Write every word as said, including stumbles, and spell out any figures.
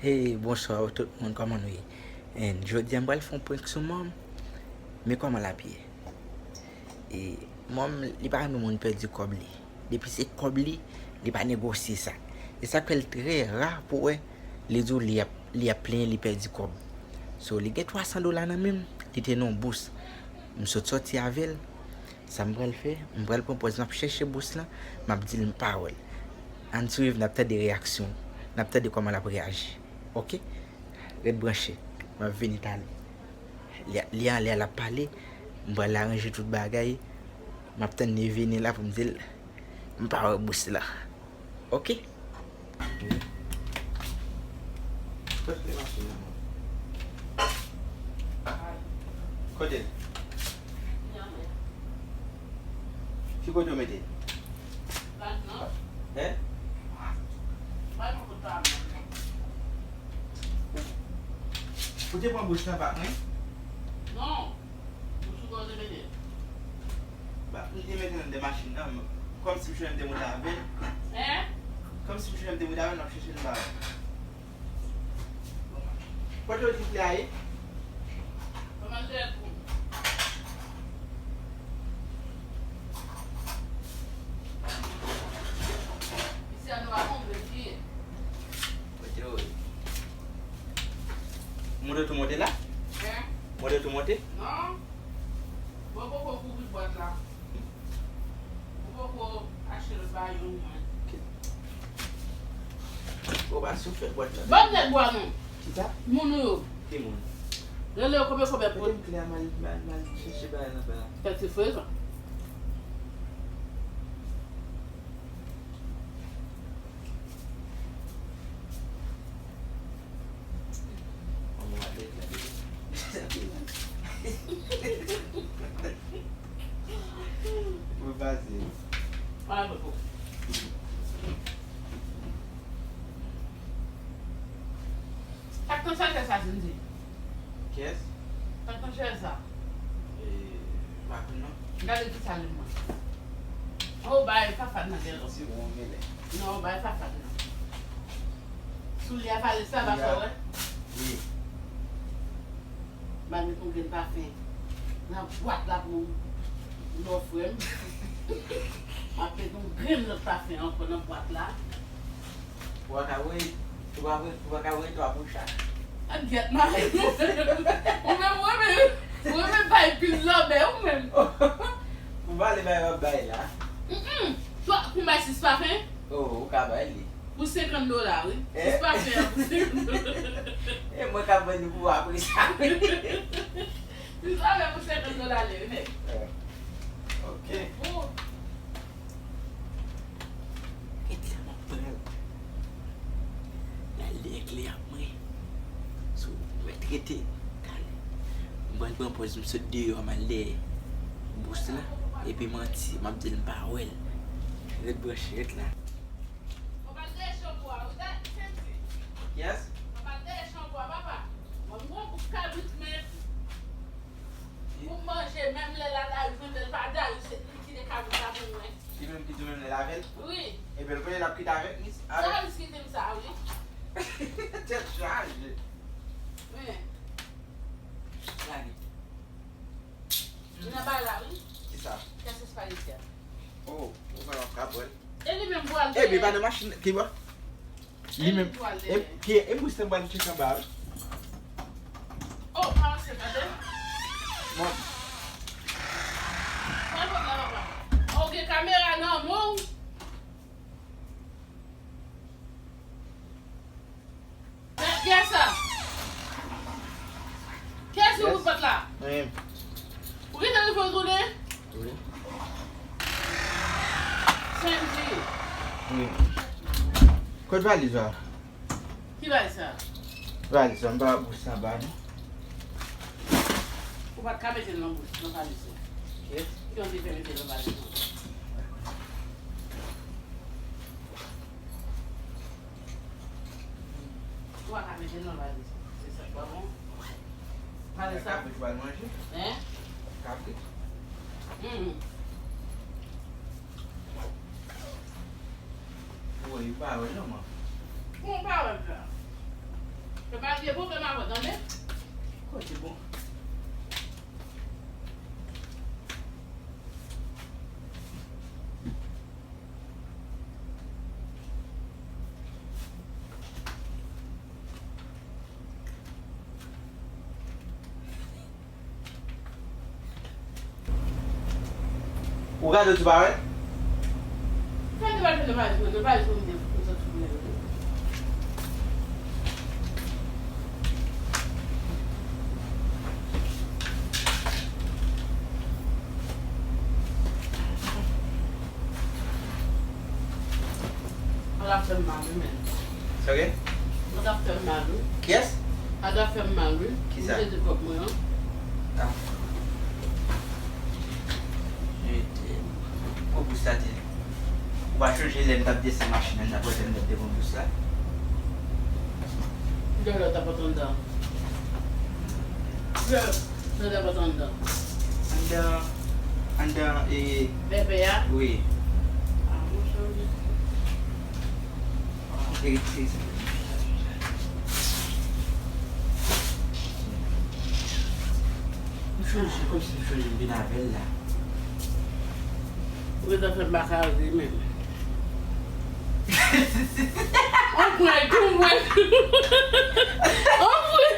Hey, bonswa tout moun, kòman nou ye? And jodi a m pral fè yon prank sou mòn m, men kòman l ap ye? E mòn m, li pa renmen moun pèdi kòb li. Depi se kòb li, li pa negosye sa. E sa k fè l trè ra pou wè li di w li ap, li ap plenyen li pèdi kòb. So, li gen twa san dola nan men m, li te nan yon bous. M sot sòti avè l. Sa m pral fè, m pral pran pòz m ap chèche bous lan, m ap di l m pa wè l. Ann swiv, n ap tande reyaksyon l, n ap tande kòman l ap reyaji. Oke? Ret branche, m ap vini talè. Li, li anlè a, l ap pale, m pral aranje tout bagay, m ap tann li vini la pou m di l m pa wè bous lan. Oke? Kote kle machin nan? Kote l? Ki kote w mete l? Hein? Ou te pran bous lan pa mwen? Non. Ou sipoze mete l. Ba, m te mete l anndan machin nan, kòmsi m chonje m te monte avè l. Hein? Kòmsi m chonje m te monte avè l, m ap chèche l m pa wè. Kote w di kle a ye? Kòman se pou? Isi a nou pa konn vle kriye. Kote w ye? Mwen te tou monte la? Hein? Mwen te tou monte? Non. Mwen poko kouvri bwat la. Mwen poko achte lòt bagay yo mwen. Ou pa sou fè bwat la. Ban m nèg bwa non. Kisa? Moun ou yo. Ki moun? Rele yo konbyen konbyen pou. Mete m kle a, m al, m al, m al chèche bagay nan fè la. Fè ti frezon. Mwen pase. Sa k nan chajè sa, Cindy? Kiyès? Sa k nan chajè sa? E, m pa konn non. Gade ki sa li mwen. Oh, bay fafad nan gen lò. Si, si, bon, genlè. Non, bay fafad nan. Soulye a pale sa, pa fè wè? Wi. M al met yon grenn pafen nan bwat la pou lò frè m. M ap met yon grenn lòt pafen ankò nan bwat la. Ou pa ka voye, ou pa voye, ou pa ka voye twa pou chak. A gyèt mari m. Ou menm, ou renmen, ou renmen bay pil lòbèy, ou menm. Ou pale bay w ap bay la. Mm, mm. Twa, pou m bay sis pafen? Oh, ou ka bay li. Pou senkant dola, wi. Eh? Sis pafen an pou senkant dola. E mwen k ap vann li pou ou apre sa, wi. Sis pafen pou senkant dola, li, wi, nèg. Eh. Ok. Pou Rete la, m ap pran l. L al dèyè kle a mwen. So, mwen rete. Talè. M pral pran pòz m sot deyò, m al dèyè bous la. Epi manti, m ap di l m pa wè l. Ret branche, ret la. Ou pral dèyè chanpou a, wi, dat, Senti. Yes? Ou pral dèyè chanpou a, papa. Mwen, m gon bouk kabrit, men pou m manje, menm lè la, Dayou jwenn lè l pa Dayou, se li ki te kabrit la pou mwen. Li menm ki di menm lè l avè l? Wi. Ebyen, l konnen l ap kite avèk mis, avèk. Sa riske te m sa, wi. Tèt chaje. Men. Lage. Li nan bay la, wi. Kisa? Kès espageti a. Oh, ou pa ka pran l. E li menm pou al. Ebyen, pa nan machin, ki bò? Li menm. E, ki, e mwen se mwen chèche anba, wi. Oh, pa se gade. Bon. Pa fòt la, papa. Oh, gen kamera nan men w. Kiyès sa? Kiyès ki ouvri pòt la? Mwen menm. Ou gentan rive w tounen? Wi. Senti. Wi. Kot valiz la? Ki valiz sa? Valiz la, m pa wè bous anba non. Ou pa t ka mete l nan bous, nan valiz ou. Kiyès? Ki yon te fè mete l nan valiz ou? Ou pa ka mete l nan valiz ou. Se sa k pa bon. Valiz sa. Kabrit pral manje? Hein? Kabrit. Mm. Woy, ou pa wè non, man. Bon, pa wè sa. Pwoblèm avè w, tande? Kote bon? Ou gade w ti parèt? Sa te pral fè nan valiz mwen? Nan valiz mwen, m te fouti yon sòt sou mwen. Sa t ap fè m mal, wi, men. Sa gen? Sa t ap fè m mal, wi. Kiyès? Sa t ap fè m mal, wi. Kisa? M pèdi kòb mwen an. Ah. Mete. Ko bous la te. Ou pa chonje lè m t ap desann machin nan, n ap wè lè m t ap devan bous la? Kilè w t ap antre anndan? Kilè w t ap antre anndan? Anndan, anndan, e, Bèbè a? Wi. Ah, monchè, wi. Ou te retire sa. M chonje, kòmsi m chonje m vin avè l la. Ou gentan fè m pa ka ri menm. On pwen tou mwen. On pwen.